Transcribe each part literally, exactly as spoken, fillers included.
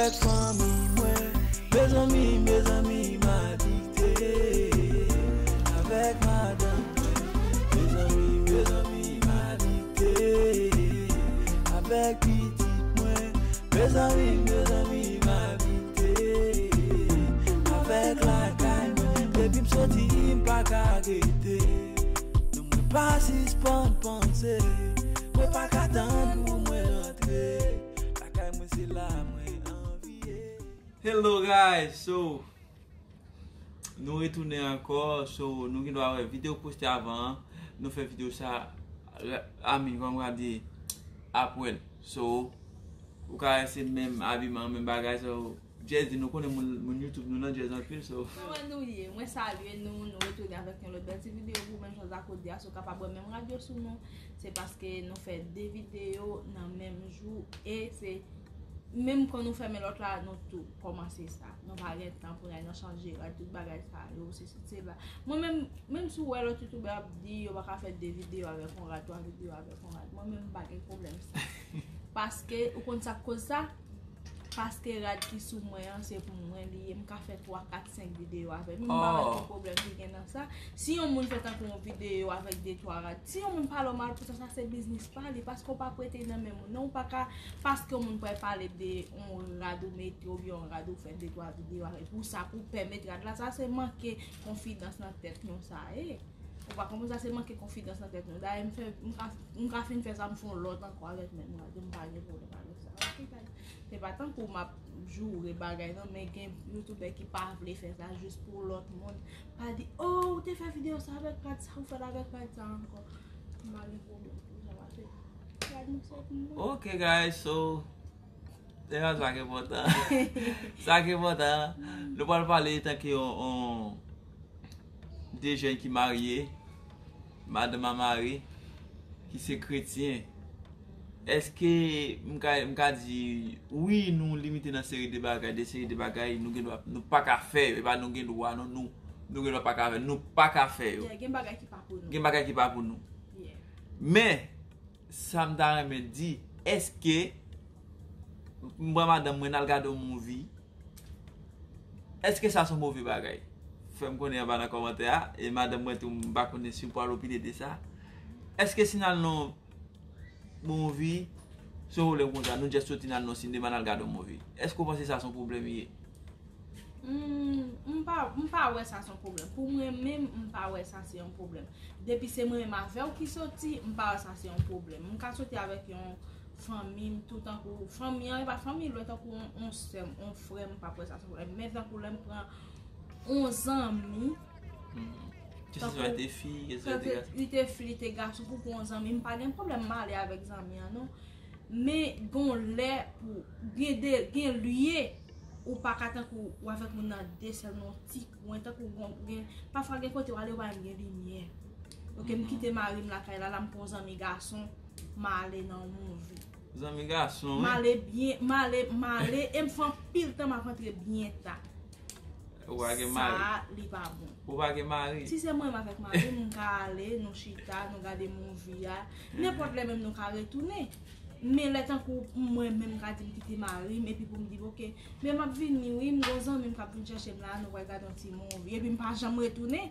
Fanmi mwen, mezanmi, mezanmi, m adikte avèk madanm mwen. Mezanmi, mezanmi, m adikte avèk pitit mwen. Mezanmi, mezanmi, m adikte avèk lakay mwen. Depi m soti, m pa ka rete. Non, mwen pa sispann panse. Mwen pa ka tann pou mwen rantre. Lakay mwen, se la mwen anvi ye. Hello guys, so nou retounen ankò, so nou gen dwa wè videyo poste avan an, nou fè videyo sa, I mean, kòman m ka di, apre l. So ou ka wè se menm abiman, menm bagay, so Jazz, nou konnen moun, moun YouTube nou nan Jazz anpil, so. Kòman nou ye? Mwen salye nou, nou retounen avèk yon lòt bèl ti videyo pou menm jan Zako di a, si w kapab wè menm rad yo sou nou, se paske nou fè de videyo nan menm jou, e se menm kan nou fèmen lòt la, nou tou kòmanse sa. Nou pa gen tan pou n al nan chanje rad, tout bagay sa yo, se soti, se la. Mwen menm, menm si w wè lòt youtubè ap di yo pa ka fè de videyo avèk yon rad, twa videyo avèk yon rad, mwen menm m pa gen pwoblèm sa. Paske, ou konn sa k koz sa? Paske rad ki sou mwen an, se pou mwen li ye. M ka fè twa, kat, senk videyo avè l. M pa wè ki pwoblèm ki gen nan sa. Si yon moun fè tankou yon videyo avèk de, twa rad, si yon moun pale w mal pou sa, sa se biznis pa li. Paske w pa prete nan men moun. Non, ou pa ka, paske yon moun pral pale de yon rad ou mete oubyen yon rad ou fè de, twa videyo avè l. Pou sa, pou pèmèt rad la, sa se manke konfidans nan tèt nou, sa ye. Ou pa konprann, sa se manke konfidans nan tèt nou. Dayè, m fè, m ka, m ka fin fè sa, m fè yon lòt ankò avèk menm rad yo, m pa gen pwoblèm avèk sa. Ok, guys. Se pa tankou m ap joure bagay, non, men gen youtubè ki pa vle fè sa jis pou lòt moun pa di, oh, ou te fè videyo sa avèk rad sa, ou fè l avèk rad sa ankò. M pa gen pwoblèm pou sa, paske rad mwen se pou mwen. Ok, guys, so, e sa k enpòtan. Sa k enpòtan. Nou pral pale tanke yon, yon de jèn ki marye, madanm a mari, ki se kretyen. Èske m ka, m ka di, wi, nou limite nan seri de bagay, de seri de bagay, nou gen dwa, nou pa ka fè yo, e pa nou gen dwa, non, nou, nou gen dwa pa ka fè, nou pa ka fè yo. Yeah, gen bagay ki pa pou nou. Gen bagay ki pa pou nou. Yeah. Men, sa m ta renmen di, èske m pran madanm mwen, n al gade yon movie, èske sa se yon move bagay? Fè m konnen anba nan kòmantè a. E madanm mwen tou, m pa konnen si w pral opine de sa. Èske si n al nan yon movie, se yon pwoblèm konsa, nou just soti n al nan sinema, n al gade yon movie? Èske w panse sa se yon pwoblèm ye? Hmm, m pa, m pa wè sa se yon pwoblèm. Pou mwen menm, m pa wè sa se yon pwoblèm. Depi se mwen menm avè w ki soti, m pa wè sa se yon pwoblèm. M ka soti avèk yon fanmi m tou tankou fanmi an, e pa fanmi lwen tankou yon, yon sè m, yon frè m, m p ap wè sa se yon pwoblèm. Men tankou lè m pran yon zanmi, keseswa li te fi, keseswa li te gason, li te fi, li te gason, pou pran yon zanmi, m pa gen pwoblèm m ale avèk zanmi an, non. Men gon lè pou, gen de, gen lye, ou pa ka tankou w avèk moun nan de sèl nan yon ti kwen, tankou gon, gen, pafwa gen kote w ale, ou pa menm gen limyè. Ok, m kite mari m lakay la, la m pran yon zanmi gason, m ale nan yon movie. Zanmi gason, wi. M ale byen, m ale, m ale, e m fè anpil tan m ap rantre byen ta. Ou pa gen mari. Sa, li pa bon. Ou pa gen mari. Si se mwen menm avèk mari m, m ka ale, nou chita, nou gade movie a. Nenpòt lè menm nou ka retounen. Men lè tankou mwen menm m ka di m kite mari m, epi pou m di, ok, men m ap vini wi, m gon zanmi m k ap vin chèche m la, nou pral gade yon ti movie, epi m pa janm retounen.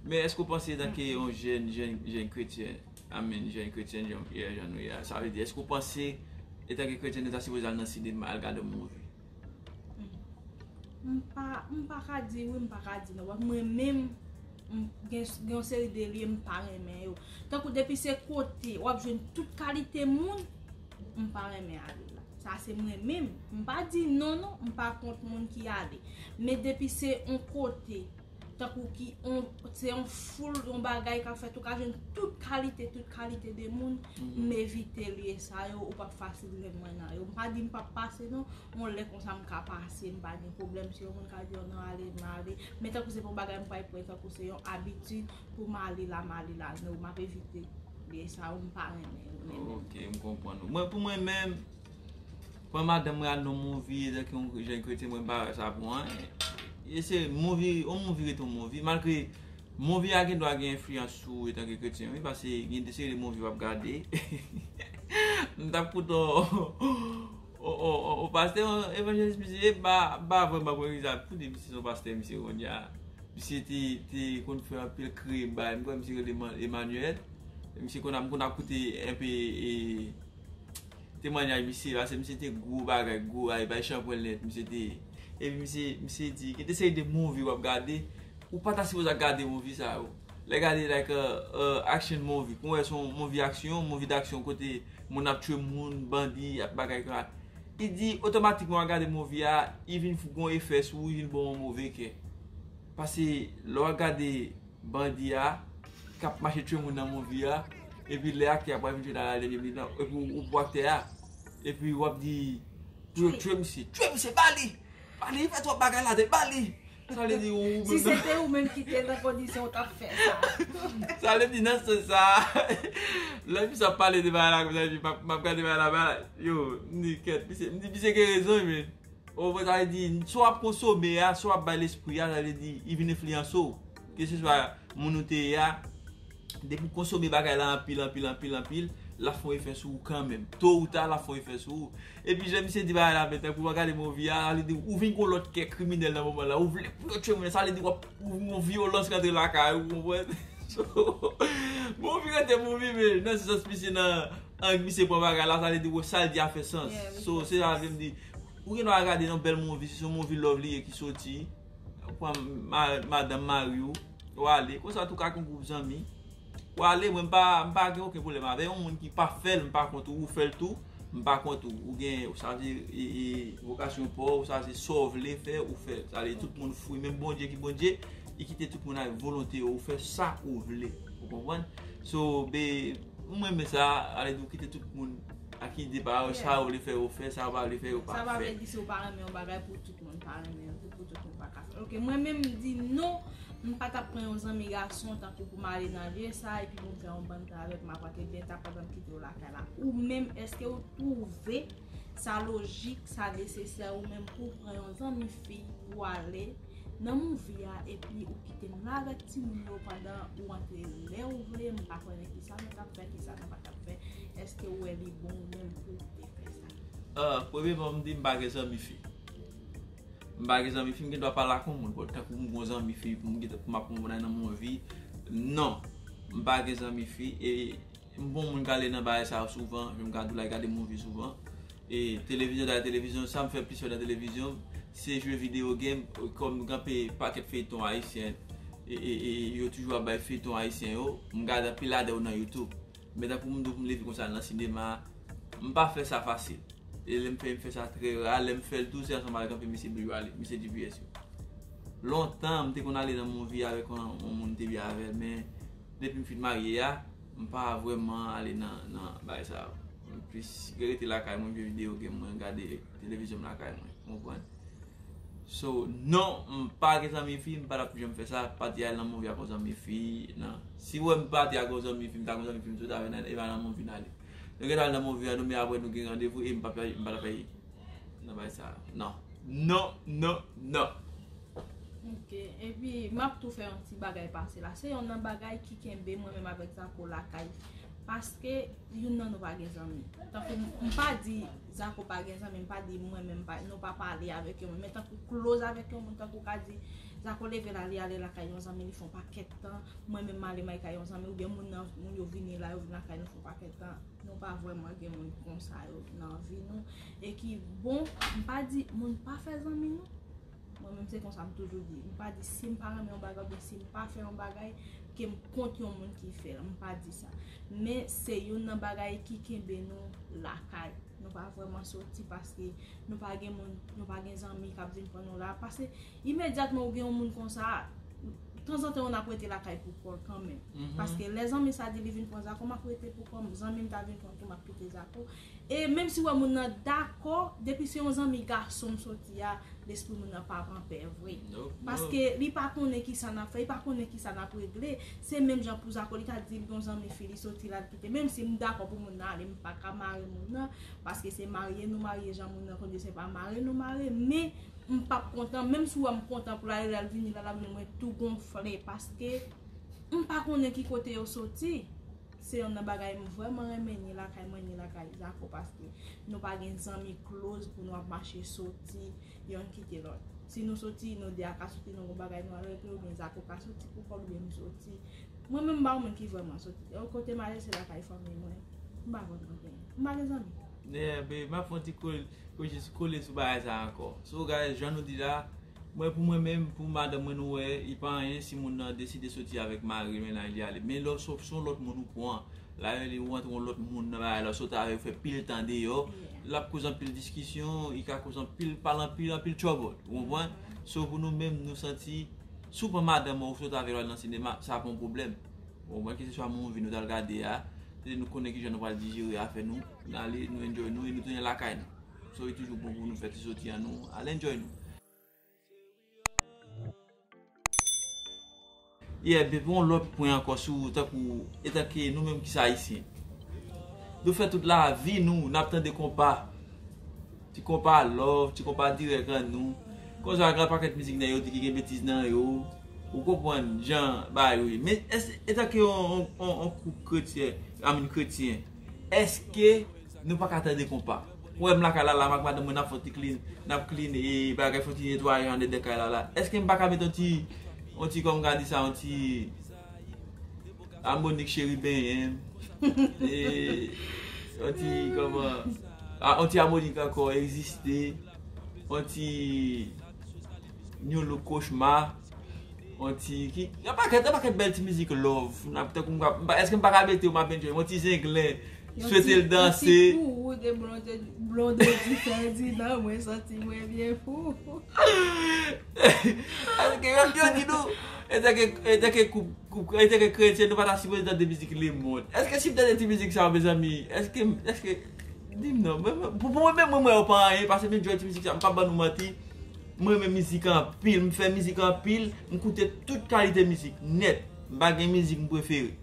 Men èske w panse etanke yon jèn, jèn, jèn kretyen, I mean, jèn kretyen, jan, jan nou ye a, sa vle di, èske w panse etanke kretyen nou ta sipoze al nan sinema al gade yon movie? M pa, m pa ka di wi, m pa ka di non. Mwen menm, m gen, gen yon seri de lye m pa renmen yo. Tankou depi se kote w ap jwenn tout kalite moun, m pa renmen ale la. Sa se mwen menm. M pa di non, non, m pa kont moun ki ale. Men depi se yon kote, tankou ki on, se yon foul, yon bagay k ap fèt, ou ka jwenn tout kalite, tout kalite de moun, m evite lye sa yo, ou p ap fasil jwenn mwen nan yo. M pa di m p ap pase non, yon lè konsa m ka pase, m pa gen pwoblèm. Si yon moun ka di, oh, non, ale, m ale. Men tankou se pa yon bagay m pral pran, tankou se yon abitid pou m ale la, m ale la. Non, m ap evite lye sa yo, m pa renmen yo, men menm. Ok, m konprann ou. Mwen, pou mwen menm, pran madanm mwen al nan movie, etanke yon jèn kretyen, mwen m pa wè sa pou anyen. E se movie, yon movie rete yon movie. Malgre movie a gen dwa gen enfliyans sou ou etanke kretyen, wi, paske gen de seri de movie w ap gade. M t ap koute yon, yon, yon, yon, yon Pastè, evanjelis, misye pa, pa vrèman pran egzanp pou di misye se yon pastè, misye kounye a. Misye te, te konn fè anpil krim, bay, m kwè misye rele Man-, Emmanuel. Misye konn ap, m konn ap koute enpe, e, temwanyaj misye, paske misye te gwo bagay, gwo, ay, bay chanpwen lèt, misye te, epi misye, misye di, gen de seri de movie w ap gade, ou pa ta sipoze gade movie sa yo. Lè gade, like, uh, uh, action movie, kon wè se yon movie aksyon, movie d'action kote moun ap tchwe moun, bandi, ap bagay konsa. Li di, otomatikman w ap gade movie a, li vin fou gon efè sou ou, li vin ba w yon move kè. Paske lè w ap gade bandi a, k ap mache tchwe moun nan movie a, epi lè aktè a pral vin jwe nan la dènyè minit lan, epi ou, ou pou aktè a, epi w ap di, tchwe, tchwe misye, tchwe misye, ba li! Ba li, li fè twòp bagay la, ba li! Sa vle di, ou, si se te ou menm ki te nan kondisyon, ou t ap fè sa. Sa vle di, nan sans sa, lè misye ap pale de bagay la, konsa, epi m ap, m ap gade bagay la, bagay la, yo, m di, kèt, misye, m di, misye gen rezon, men. Ou konprann sa vle di, sa w ap konsome a, sa w ap bay lespri a, sa vle di, li vin enfliyanse w. Keseswa moun ou te ye a, depi w konsome bagay la anpil, anpil, anpil, anpil, l ap fè yon efè sou ou kanmenm. To ou ta, l ap fè yon efè sou ou. Epi jan misye di bagay la, men tankou w ap gade movie a, sa vle di, ou vin gon lòt kè kriminèl nan moman la, ou vle pou yo tchwe moun nan, sa vle di, w ap, ou, yon vyolans rantre lakay ou, ou konprann? So, movie rete movie, men nan sans misye nan ang misye pran bagay la, sa vle di, sa l di a fè sans. So, se sa vle m di, ou gen dwa gade yon bèl movie, si se yon movie love li ye ki soti, ou pran ma-, madanm, mari w, w ale. Konsa tou ka gen yon gwoup zanmi. W ale, mwen m pa, m pa gen okenn pwoblèm avè yon moun ki pa fè l, m pa kont ou, ou fè l tou, m pa kont ou. Ou gen, ou chaje, e, e, vokasyon pa w, ou chaje sa w vle fè, ou fè l. Sa vle di tout moun fou, menm Bondye ki Bondye, li kite tout moun ak volonte yo, ou fè sa ou vle. Ou konprann? So, be, mwen renmen sa, ale di ou kite tout moun ak ide pa yo, sa yo vle fè, yo fè, sa yo pa vle fè, yo pa fè. Sa pa vle di si w pa renmen yon bagay pou tout moun pa renmen l, pou tout moun pa ka fè l. Ok, mwen menm m di non, m pa t ap pran yon zanmi gason tankou pou m ale nan lye sa, epi pou m fè yon bann tan avèk m, apre ke l gentan pandan m kite w lakay la. Ou menm, èske w twouve sa lojik, sa nesesè, ou menm pou w pran yon zanmi fi pou w ale nan movie a, epi ou kite m la avèk timoun yo pandan ou antre lè ou vle, m pa konnen kisa nou t ap fè, kisa nou pa t ap fè. Èske ou wè li bon ou menm pou w te fè sa? Ah, premyèman, m di m pa gen zanmi fi. M pa gen zanmi fi, m gen dwa pale ak yon moun, but tankou m gon zanmi fi, pou m gen, pou m ap pran moun nan movie. Non, m pa gen zanmi fi, e m bon moun k ale nan bagay sa yo souvan, jan m ka di w la, gade movie souvan. E televizyon, dayè televizyon, sa m fè plis fè nan televizyon, se jwe video game, kòm gen pe pakèt feyton ayisyen, e, e, e yo toujou ap bay feyton ayisyen yo, m gade anpil ladan yo nan YouTube. Men tankou m di w pou m leve konsa nan sinema, m pa fè sa fasil. E lè m fè, m fè sa trè ra, lè m fè l tou, se ansanm avèk anpil mesye bri yo ale, mesye G P S yo. Lontan, m te konn ale nan movie avèk yon, yon moun m te byen avè l, men depi m fin marye a, m pa vrèman ale nan, nan bagay sa yo. M plis rete lakay mwen, jwe video game mwen, gade televizyon m lakay mwen, ou konprann? So, non, m pa gen zanmi fi, m pa t ap janm fè sa, pati al nan movie ak yon zanmi fi, non. Si w wè m pati ak yon zanmi fi, m ta ak yon zanmi fi, m sot avè l, e pa nan movie n ale. Nou gentan al nan movie a, nou, men apre nou gen randevou, e m pa, m pa t ap nan bagay sa. Non. Non, non, non. Ok, epi m ap tou fè yon ti bagay pase la. Se yon nan bagay ki kenbe mwen menm avèk Zako lakay. Paske youn nan nou pa gen zanmi. Tankou m, m pa di Zako pa gen zanmi, m pa di mwen menm pa, nou pa pale avèk yon moun. Men tankou close avèk yon moun, tankou ka di Zako leve la, li ale lakay yon zanmi, li fè yon pakèt tan. Mwen menm m ale m al kay yon zanmi, oubyen moun nan, moun yo vini la, yo vin lakay nou fè yon pakèt tan. Nou pa vrèman gen moun konsa yo nan vi nou. E ki bon, m pa di moun pa fè zanmi non. Mwen menm se konsa m toujou di. M pa di si m pa renmen yon bagay oubyen si m pa fè yon bagay, ke m kont yon moun ki fè l. M pa di sa. Men se youn nan bagay ki kenbe nou lakay. Nou pa vrèman soti paske nou pa gen moun, nou pa gen zanmi k ap vin pran nou la. Paske imedyatman ou gen yon moun konsa, tanzantan yon ap rete lakay pou kò l kanmenm. Paske lè zanmi sa di li vin pran Zako, m ap rete pou kò m. Zanmi m ta vin pran tou, m ap kite Zako. E menm si w wè moun nan dakò, depi se yon zanmi gason m soti a, lespri moun nan pa pran pè vre. Paske li pa konnen kisa n ap fè, li pa konnen kisa n ap regle. Se menm jan pou Zako, li ta di l gon zanmi fi, li soti la, l kite. Menm si m dakò pou moun nan ale, m pa ka mare moun nan, paske se marye nou marye, jan moun nan konn di, se pa mare nou mare, men m p ap kontan, menm si w wè m kontan pou l ale la, l vini la, l ap jwenn mwen tou gonfle, paske m pa konnen ki kote yo soti. Se youn nan bagay m vrèman renmen ni lakay mwen ni lakay Zako, paske nou pa gen zanmi close pou nou ap mache soti youn kite lòt. Si nou soti, nou de a ka soti, nou gon bagay nou al regle, oubyen Zako ka soti pou kòb, oubyen m soti. Mwen menm m pa yon moun ki vrèman soti. Yon kote m ale se lakay fanmi mwen. M pa konn mwen gen. M pa gen zanmi. Yeah, babe, m ap fè yon ti kole, kole sou bagay sa ankò. So, guys, jan nou di la, mwen pou mwen menm, pou madanm mwen nou wè, li pa anyen si moun nan deside soti avèk mari l, mennaj li ale. Men lè se yon lòt moun ou pran, la yo li rantre yon lòt moun nan bagay la, soti avèk fè pil tan deyò, l ap koz anpil diskisyon, li ka koz anpil, pale anpil, anpil trouble. Ou konprann? So, pou nou menm, nou santi, si w pran madanm ou soti avèk l al nan sinema, sa pa yon pwoblèm. Ou konprann? Keseswa movie nou t al gade a, se nou konnen kijan nou pral dijere afè nou, n ale, nou enjoy nou, e nou tounen lakay nou. So, li toujou bon pou nou fè ti soti an nou, al enjoy nou. Yeah, epi yon lòt pwen ankò sou, tankou, etanke nou menm ki se Ayisyen. Nou fè tout lavi nou, n ap tande konpa. Ti konpa love, ti konpa dirèk an nou. Konsa, gen yon pakèt mizik nan yo di ki gen betiz nan yo. Ou konprann jan bagay yo ye. Men, èske, etanke yon, yon, yon, yon koup kretyen, I mean kretyen, èske nou pa ka tande konpa? Ou wè m lakay la, la, m ak madanm mwen, n ap fè yon ti clean, n ap clean, e bagay, fè yon ti netwayaj anndan kay la, la. Èske m pa ka mete yon ti, yon ti, kòman m ka di sa, yon ti amonique chéri benyen m? E, yon ti, kòman, a, yon ti amonique ankò egziste, yon ti New Look Cauchemar, yon ti, ki, yon pakèt, yon pakèt bèl ti mizik love. N ap tankou m ka, m pa, èske m pa ka mete yo, m ap enjoy? Yon ti zenglen, swete l danse. Yon ti, yon ti kouri de blonde, blonde di Ferdinand, mwen santi mwen byen fou. Èske yo, yo di nou, etanke, etanke koup, koup, etanke kretyen, nou pa ta sipoze tande mizik lemonn? Èske si m tande ti mizik sa yo, mezanmi, èske, èske, di m non, mwen, mwen, pou, pou mwen menm, mwen, mwen, yo pa anyen, paske m enjoy ti mizik sa, m pa ban nou manti. Mwen renmen mizik anpil, m fè mizik anpil, m koute tout kalite mizik nèt. M pa gen mizik m prefere.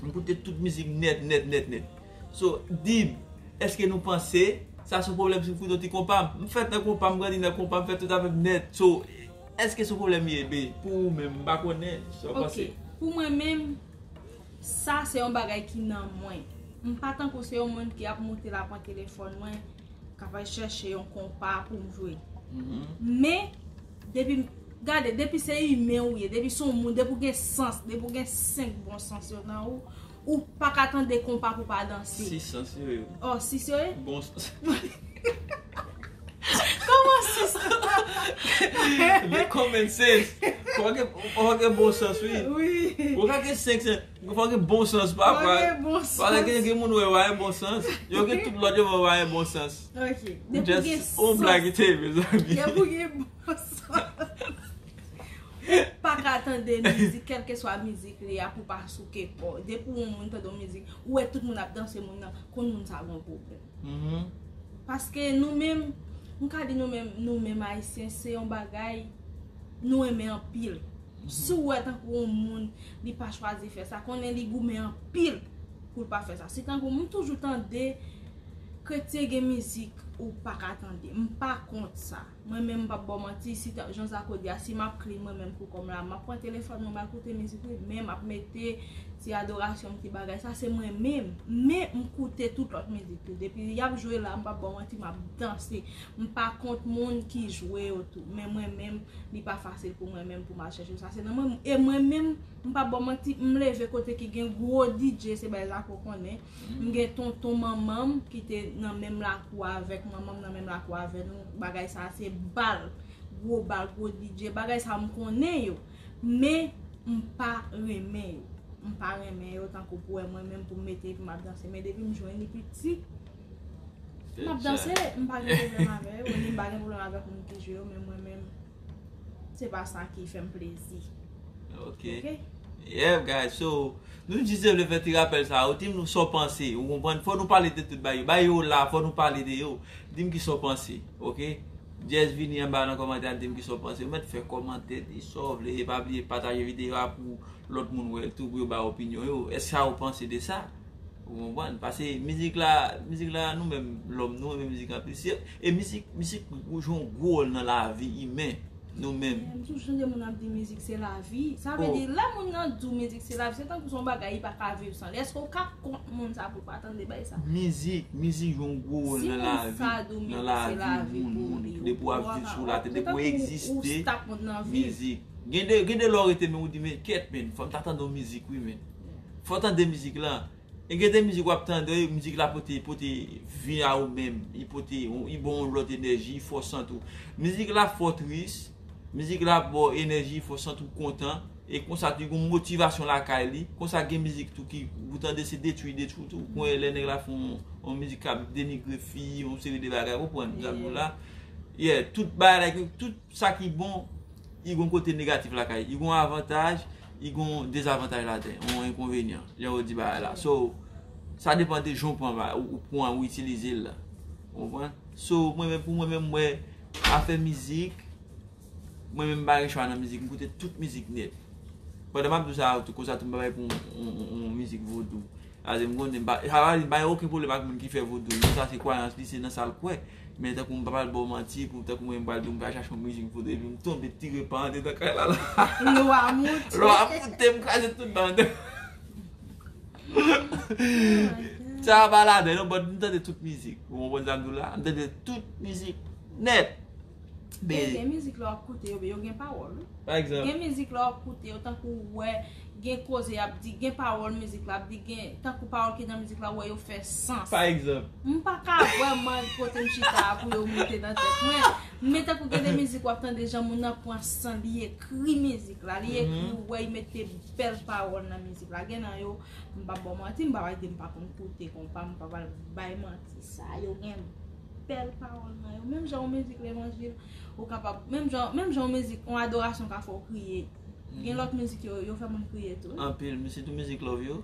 M koute tout mizik nèt, nèt, nèt, nèt. So, di m, èske nou panse sa se yon pwoblèm si m koute yon ti konpa? M fèt nan konpa, m grandi nan konpa, m fè tout afè m nèt. So, èske se yon pwoblèm li ye, be? Pou ou menm, m pa konnen sa w panse. Ok, pou mwen menm, sa se yon bagay ki nan mwen. M pa tankou se yon moun ki ap moute la pran telefòn mwen, k ap al chèche yon konpa pou m jwe. Men, depi, gade, depi se imen ou ye, depi se yon moun, depi ou gen sans, depi ou gen senk bon sans yo nan ou, ou pa ka tande konpa pou pa danse. Sis sans yo ye. Oh, sis yo ye? Bon sans. Kòman sis? The common sense. Fò gen, fò gen bon sans, wi. Wi. Ou ka gen senk sans, fò gen bon sans, pa, fò gen bon sans. Gen, gen moun wè, wè, bon sans. Yo gen tout lòt yo, wè, wè, bon sans. Ok. Depi ou gen sans. Just on blague, mezanmi. Depi ou gen bon sans. Ou pa ka tande mizik, kèlkeswa mizik li a, pou pa souke kò. Depi yon moun tande yon mizik, ou wè tout moun ap danse, moun nan, konn moun sa gon pwoblèm. Paske nou menm, m ka di nou menm, nou menm Ayisyen, se yon bagay nou renmen anpil. Si w wè tankou yon moun, li pa chwazi fè sa, konnen li goumen anpil pou l pa fè sa. Si tankou m toujou tande kretyen gen mizik ou pa ka tande, m pa kont sa. Mwen menm, m p ap ba w manti, si ta, jan Zako di a, si m ap clean mwen menm pou kò m la, m ap pran telefòn mwen, m al koute mizik wi, men m ap mete ti adorasyon m, ti bagay, sa se mwen menm. Men m koute tout lòt mizik tou. Depi y ap jwe la, m p ap ba w manti, m ap danse. M pa kont moun ki jwe yo tou. Men mwen menm, li pa fasil pou mwen menm pou m al chèche sa. Se nan mwen, e mwen menm, m p ap ba w manti, m leve kote ki gen gwo D J, se bagay Zako konnen. M gen tonton manman m ki te nan menm lakou avèk manman m, nan menm lakou avè nou. Bagay sa a se bal, gwo bal, gwo D J. Bagay sa a m konnen yo, men m pa renmen yo. M pa renmen yo tankou pou wè mwen menm pou m mete epi m ap danse. Men depi m jwenn li piti, m ap danse, m pa gen pwoblèm avè yo, ni m pa gen pwoblèm avèk moun ki jwe yo, men mwen menm, se pa sa ki fè m plezi. Ok. Ok? Yeah, guys, so, nou jis te vle fè ti rapèl sa yo, di m nou sa w panse, ou konprann? Fò nou pale de tout bagay yo. Bagay yo la, fò nou pale de yo. Di m ki sa w panse, ok? Just vini anba nan kòmantè a, di m ki sa w panse. Ou mèt fè kòmantè, di sa w vle, e pa bliye pataje videyo a pou lòt moun wè l tou, pou yo bay opinyon yo. Èske sa w panse de sa? Ou konprann? Paske mizik la, mizik la, nou menm lòm, nou renmen mizik anpil. Se, e mizik, mizik jwe yon gwo wòl nan lavi imen. Nou menm. M toujou tande moun ap di mizik se lavi. Sa vle di, lè moun nan di w mizik se lavi, se tankou se yon bagay li pa ka viv san li. Èske w ka kont moun sa pou pa tande bay sa? Mizik, mizik jwe yon gwo wòl nan lavi, nan lavi moun, moun. Depi w ap viv sou latè, depi w egziste, mizik. Gen de, gen de lè w rete men ou di, men kèt men, fò m ta tande yon mizik wi men. Fò w tande mizik lan. E gen de mizik w ap tande, mizik la pote, pote vi a ou menm. Li pote, li ba w yon lòt enèji, li fè w santi w. Mizik la fè w tris, mizik la ba w enèji, li fè w santi w kontan. E konsa tou, li gen yon motivasyon lakay li. Konsa gen mizik tou ki, ou tande se detwi, detwi tou. Ou konn lè nèg la fè yon, yon mizik k ap denigre fi, yon seri de bagay, ou konprann sa m di w la. Yeah, tout bagay la, tout sa ki bon, li gen yon kote negatif lakay. Li gen yon avantaj, li gen yon dezavantaj ladan, yon enkonvenyan. Jan yo di bagay la. So, sa depann de jan w pran, ou, ou pran, ou itilize l la. Ou konprann? So, mwen menm, pou mwen menm, mwen, afè mizik, mwen menm, m pa gen chwa nan mizik, m koute tout mizik nèt. Pandan m ap di w sa, tou konsa, tou m pa bay pou yon, yon, yon, yon mizik vodou. Sa vle di m konnen, m pa, sa vle di m pa gen okenn pwoblèm ak moun ki fè vodou. Sa se kwayans li, se nan sa l kwè. Men tankou m pa pral ba w manti, pou tankou mwen m pral di w m pral chache yon mizik vodou, epi m tonbe tire pa andedan kay la la. Lwa moute. Lwa moute, m kraze tout banda. Sa pa ladan, non, but m tande tout mizik. Ou konprann sa m di w la? M tande tout mizik nèt. Gen, gen mizik lè w ap koute yo, yo gen pawòl, wi. Pa egzanp. Gen mizik lè w ap koute yo, tankou w wè, gen koze y ap di, gen pawòl mizik la ap di, gen, tankou pawòl ki nan mizik la, w wè yo fè sans. Pa egzanp. M pa ka vrèman kote m chita a pou yo moute nan tèt mwen. Men tankou gen de mizik w ap tande, jan moun nan pran san, li ekri mizik la, li ekri, ou wè, li mete bèl pawòl nan mizik la. Gen nan yo, m p ap ba w manti, m pa pral di m pa konn koute konpa, m pa pral bay manti. Sa yo gen bèl pawòl nan yo. Menm jan yon mizik levanjil, ou kapab, menm jan, menm jan yon mizik, yon adorasyon ka fè w kriye. Gen lòt mizik yo, yo fè moun kriye tou, wi. Anpil, men sitou mizik love yo.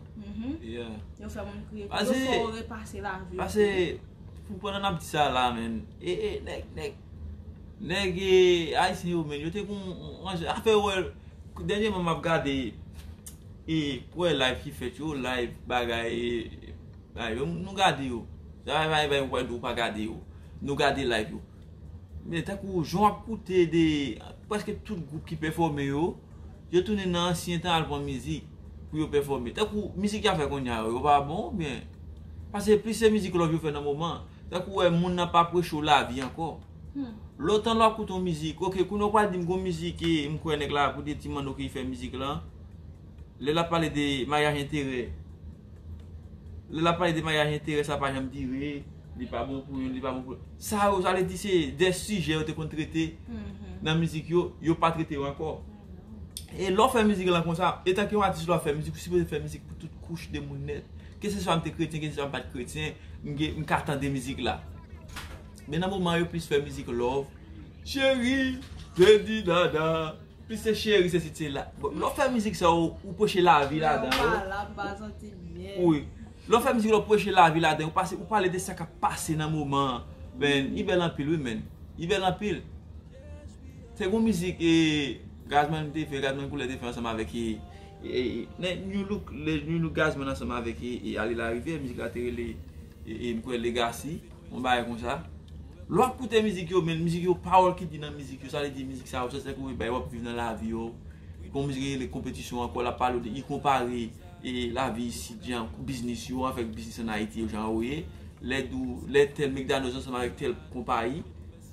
Yeah. Yo fè moun kriye tou. Yo fè w repase lavi w. Pase, pou pandan n ap di sa la, men, e, e, nèg, nèg, nèg, e, ayisyen yo, men, yo te kon, afè wè, dènyèman m ap gade, e, kwè live ki fèt yo, live, bagay, e, Ay, yo, nou gade yo. Sa pa, pa, pa, ou pa gade yo. Nou gade live yo. Men tankou jan w ap koute de, prèske tout gwoup ki pèfòme yo, yo tounen nan ansyen tan al pran mizik pou yo pèfòme. Tankou mizik y ap fè kounye a yo, yo pa bon oubyen? Paske plis se mizik love yo fè nan moman an. Tankou w wè moun nan pa preche w lavi ankò. Lontan lè w ap koute yon mizik, oke, kounye a w pral di m gon mizik, e, m kwè nèg la, pou de ti manno ki fè mizik lan. Lè l ap pale de maryaj enterè, lè l ap pale de maryaj enterè, sa pa janm dire, li pa bon pou youn, li pa bon pou lòt. Sa yo, sa vle di se de sijè yo te konn trete nan mizik yo, yo pa trete yo ankò. E lè w fè mizik lan konsa, etanke yon atis lè w ap fè mizik, ou sipoze fè mizik pou tout kouch de moun nèt. Keseswa m te kretyen, keseswa m pa t kretyen, m gen, m ka tande mizik la. Men nan moman yo plis fè mizik love. Cheri, te di dada. Plis se cheri, se si, se la. Bon, lè w fè mizik sa yo, ou preche lavi ladan yo. Ou pa la, m pa santi m byen. Wi. Lè w fè mizik la, ou preche lavi ladan yo. Ou pase, ou pale de sa k ap pase nan moman an. Men, li bèl anpil, wi, men. Li bèl anpil. Se gon mizik, e, Gazman te fè, Gazman Koulè te fè ansanm avèk, e, e, e, New Look, le, New Look Gazman ansanm avèk, e, e, Ale Larivyè, mizik la te rele, e, e, m kwè Legacy. Yon bagay konsa. Lè w ap koute mizik yo, men mizik yo, pawòl ki di nan mizik yo, sa vle di mizik sa yo, se tankou bay w ap viv nan lavi yo. Gon mizik ki rele Konpetisyon ankò, l ap pale w de, li konpare, e, lavi isit, jan biznis yo, avèk biznis ann Ayiti yo, jan yo ye. Lè di w, lè tèl McDonald's ansanm avèk tèl konpayi,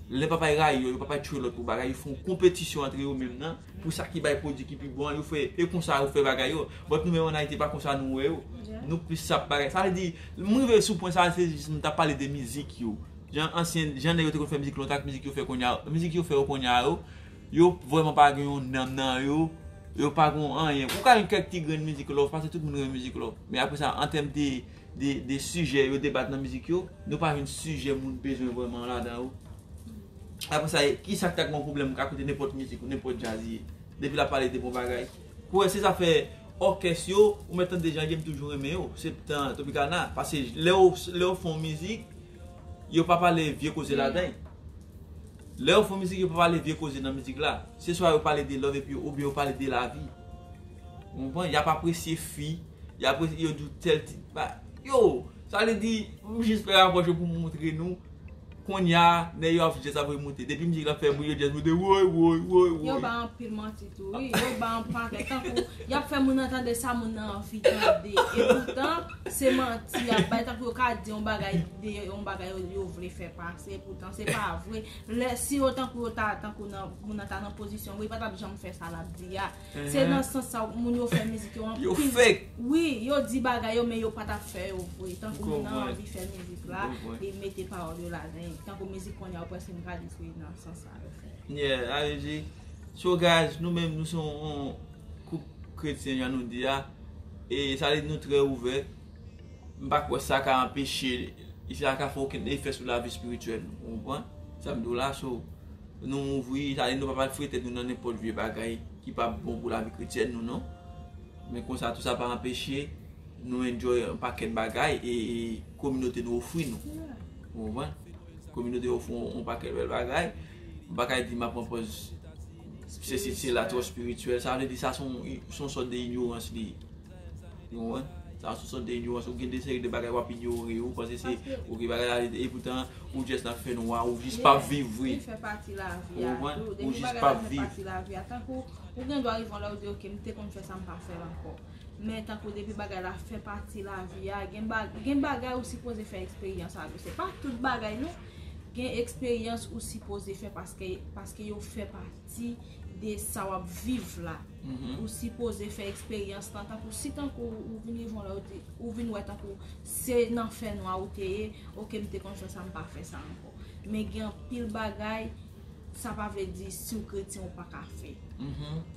lè papa yo rayi yo, yo papa yo tchwe lòt pou bagay, yo fè yon konpetisyon antre yo menm nan, pou sa ki bay pwodui ki pi bon an, yo fè, e konsa yo fè bagay yo. But nou menm ann Ayiti, pa konsa nou wè yo. Nou plis ap bagay. Sa vle di, m rive sou pwen sa, se jis m t ap pale de mizik yo. Jan ansyen, jan nèg yo te konn fè mizik lontan ak mizik yo fè kounye a, mizik yo fè yo kounye a yo, yo vrèman pa gen yon nanm nan yo, yo pa gen anyen. Ou ka jwenn kèk ti grenn mizik love, paske tout moun renmen mizik love. Men apre sa, an tèm de, de, de sijè yo debat nan mizik yo, nou pa jwenn sijè moun bezwen vrèman ladan yo. Apre sa, kisa k ta gen yon pwoblèm, ou ka koute nenpòt mizik ou nenpòt djaz li ye. Depi l ap pale de bon bagay. Pou wè se zafè òkès yo, ou mèt tande Jean Guy, m toujou renmen yo. Se tan Tropicana. Paske lè yo, lè yo fè yon mizik, yo pa pale vye koze ladan l. Lè yo fè yon mizik, yo pa pale vye koze nan mizik la. Se swa yo pale de love epi yo, oubyen yo pale de lavi. Ou konprann? Y ap apresye fi, y ap, yo di w tèl ti, ba, yo, sa vle di, m jis fè rapwòch yo pou m montre nou Kounye a, nèg yo ap jès ap remonte. Depi mizik la fè bri, yo jès monte, woy, woy, woy, woy. Yo ba anpil manti tou, wi. Yo ba anpil pakèt. Tankou, y ap fè moun nan tande sa moun nan anvi tande. E poutan, se manti y ap bay. Tankou yo ka di yon bagay, de yon bagay yo, yo vle fè pase. Poutan, se pa vre. Lè, si yo tankou yo ta, tankou nan, moun nan ta nan pozisyon, wi, pa t ap janm fè sa l ap di a. Se nan sans sa moun yo fè mizik yo anpil. Yo fake. Wi, yo di bagay yo, men yo pa t ap fè yo vre. Tankou moun nan anvi fè mizik la, li mete pawòl yo ladan. Tankou mizik kounye a, ou prèske m ka di se nan sans sa yo fè. Yeah, sa vle di. So guys, nou menm nou se yon koup kretyen jan nou di a. E sa vle di nou trè ouvè. M pa kwè sa ka anpeche, sa ka fè okenn efè sou lavi espirityèl nou. Ou konprann? Sa m di w la, so nou ouvri, sa vle di nou pa pral fre tèt nou nan nenpòt vye bagay ki pa bon pou lavi kretyèn nou non. Men konsa tou sa pa anpeche nou enjoy yon pakèt bagay e, e kominote nou ofri nou. Ou konprann? Kominote ofri yon, yon pakèt bèl bagay. M pa ka di m ap pran pòz se se se la twò espirityèl. Sa vle di sa se yon, se yon sòt de inyorans li ye. Ou konprann? Sa se yon sòt de inyorans. Ou gen de seri de bagay w ap inyore, ou panse se oke bagay la, e poutan ou jès nan fè nwa, ou jis p ap viv vre. Li fè pati lavi a tou. Depi bagay la fè pati lavi a, tankou ou gen dwa rive yon lè ou di oke, m te konn fè sa, m pa fè l ankò. Men tankou depi bagay la fè pati lavi a, gen, ba, gen bagay ou sipoze fè eksperyans avè. Se pa tout bagay non. Gen eksperyans ou sipoze fè paske, paske yo fè pati de sa w ap viv la. Ou sipoze fè eksperyans lan. Tankou si tankou ou vin rive yon lè ou te, ou vin wè tankou se nan fè nwa ou te ye, oke m te konn fè sa, m pa fè sa ankò. Men gen anpil bagay, sa pa vle di si w kretyen ou pa ka fè.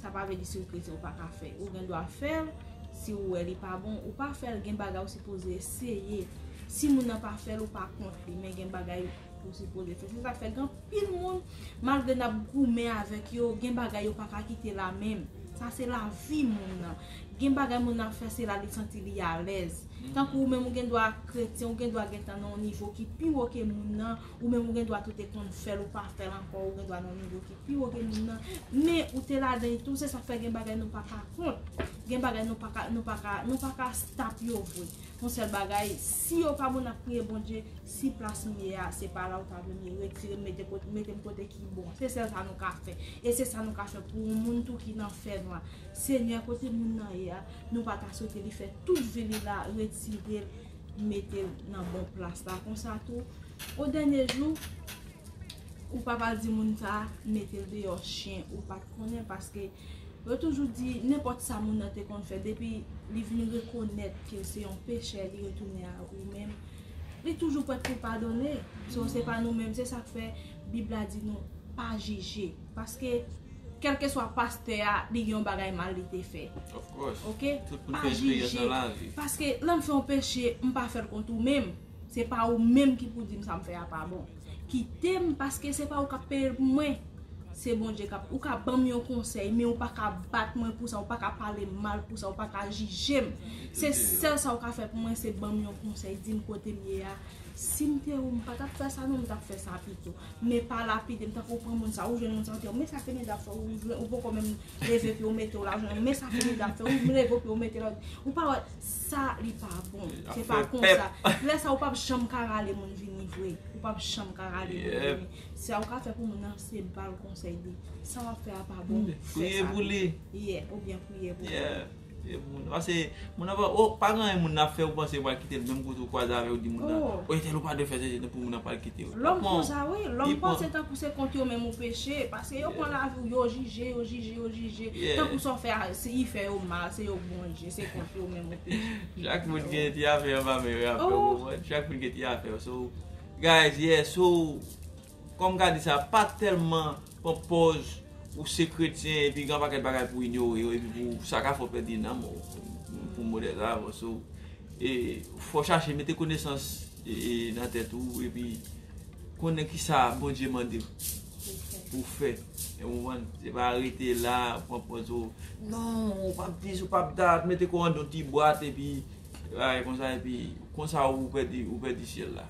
Sa pa vle di si w kretyen ou pa ka fè. Ou gen dwa fè l, si w wè li pa bon, ou pa fè l, gen bagay ou sipoze eseye. Si moun nan pa fè l, ou pa kont li, men gen bagay ou sipoze fè. Se sa k fè gen anpil moun, malgre n ap goumen avèk yo, gen bagay yo pa ka kite la menm. Sa se lavi moun nan. Gen bagay moun nan ap fè, se la li santi li alèz. Tankou ou menm ou gen dwa kretyen, ou gen dwa gentan nan yon nivo ki pi wo ke moun nan, ou menm ou gen dwa tou te konn fè l, ou pa fè l ankò, ou gen dwa nan yon nivo ki pi wo ke moun nan. Men ou te ladan l tou, se sa k fè gen bagay nou pa ka kont. Gen bagay nou pa ka, nou pa ka, nou pa ka stop yo vre. Yon sèl bagay, si yo pa bon n ap priye Bondye, si plas m ye a, se pa la ou ta vle m ye, retire m, mete, mete m kote ki bon. Se sèl sa nou ka fè. E se sa nou ka fè pou yon moun tou ki nan fè nwa. Senyè, kote moun nan ye a, nou pa ta swete li fè tout vi li la, retire l, mete l nan bon plas la. Konsa tou, o dènye jou, ou pa pral di moun sa a, mete l deyò chen, ou pa t konnen, paske yo toujou di, nenpòt sa moun nan te konn fè, depi li vin rekonèt ke se yon pechè, li retounen a ou menm, li toujou prèt pou padone. So, se pa nou menm, se sa k fè Bib la di nou, pa jije. Paske, kèlkeswa pastè a, li gen yon bagay mal li te fè. Of course. Oke? Tout moun Pa fè eksperyans jije. Nan lavi. Paske, lè m fè yon peche, m pa fè l kont ou menm. Se pa ou menm ki pou di m sa m fè a pa bon. Kite m, paske se pa ou k ap peye l pou mwen. Se Bondye k ap, ou ka ban m yon konsèy, men ou pa ka bat mwen pou sa, ou pa ka pale m mal pou sa, ou pa ka jije m. Se sèl sa ou ka fè pou mwen, se ban m yon konsèy, di m kote m ye a. Si m te ou, m pa t ap fè sa non, m t ap fè sa pito. Men pa lapide m, tankou ou pran moun sa, ou jwenn moun sa, ou di, men sa Feneda ap fè, ou jwenn, ou poko menm leve pye ou mete w la, ou jwenn, men sa Feneda ap fè, ou leve pye ou mete l, ou pa wè, sa li pa bon. Se pa konsa. Lè sa ou p ap janm ka rale moun vini vre. Ou p ap janm ka rale moun vini. Sa ou ka fè pou moun nan, se ba l konsèy, di, sa w ap fè a pa bon, fè sa. Priye pou li. Yeah, oubyen priye pou li. Yeah. Priye pou moun. Paske moun nan pa, oh, pa gen anyen moun nan ap fè ou panse pral kite l, menm kote ou kwaze avè ou di moun nan, oh, entèl ou pa dwe fè se pou moun nan pral kite ou. Lòm konsa, wi. Lòm panse tankou se kont yo menm ou peche. Paske yo pran lavi w, yo jije, yo jije, yo jije. Tankou sa w fè a, se, li fè yo mal, se yo k Bondye, se kont yo menm ou peche. Chak moun gen ti afè anba men yo ap fè, ou konprann? Chak moun gen ti afè. So, guys, yeah, so, kòm m ka di sa, pa tèlman pran pòz ou se kretyen epi gen yon pakèt bagay pou inyore yo, epi pou sa ka fè w pèdi nanm ou, pou modèl la, bon, so, e, fò w chache mete konesans, e, e, nan tèt ou, epi konnen kisa Bondye mande w pou w fè. Ou konprann? Se pa rete la, pran pòz ou, non, ou p ap dis, ou p ap dat, mete kò w anndan yon ti bwat, epi bagay konsa, epi konsa ou pèdi, ou pèdi syèl la.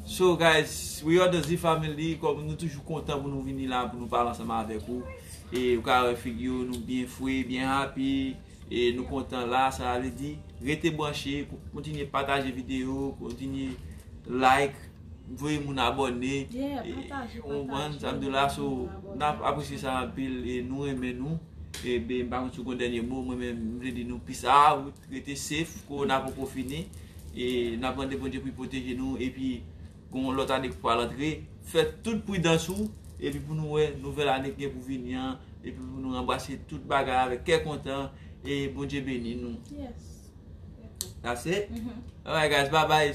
So guys, we are the Z family, kòm nou toujou kontan pou nou vini la, pou nou pale ansanm avèk ou. E ou ka wè figi nou byen fre, byen happy. E nou kontan la, sa vle di, rete branche, kontinye pataje videyo, kontinye like, voye moun abòne. Yeah, E, pataje, ou konprann pataje, sa m di w la, so, voye moun n ap abòne. Apresye sa anpil e nou renmen nou. E ben, m pa konn si w gen dènye mo, mwen menm, m vle di nou peace out, rete safe, korona poko fini. E n ap mande Bondye pou l pwoteje nou, epi gon lòt ane k pral antre. Fè tout pridans ou, epi pou nou wè nouvèl ane k gen pou vini an, epi pou nou anbrase tout bagay avèk kè kontan, e Bondye beni nou. Yes. That's it. Mhm. Alright guys, bye bye.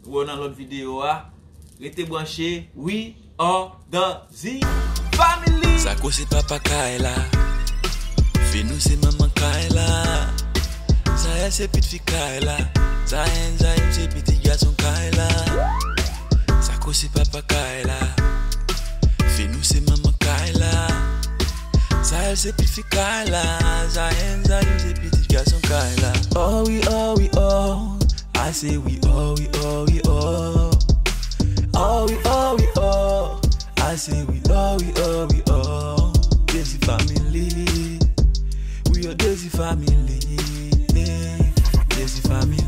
Wè w nan lòt videyo a. Rete branche. We are the Z family. Sako se papa kay la. Finou se manman kay la. Zayèl se pitit fi kay la. Zayen, Zayim se pitit gason kay la. Sako se papa kay la. Finou se manman kay la. Zayèl se pitit fi kay la. Zayen, Zayim se pitit gason kay la. Oh wi, oh wi, oh. I say we oh, we oh, we oh. Oh, we oh, we oh. I say we oh, we oh, we oh. Desi family. We are Desi family. Yeah. Desi family.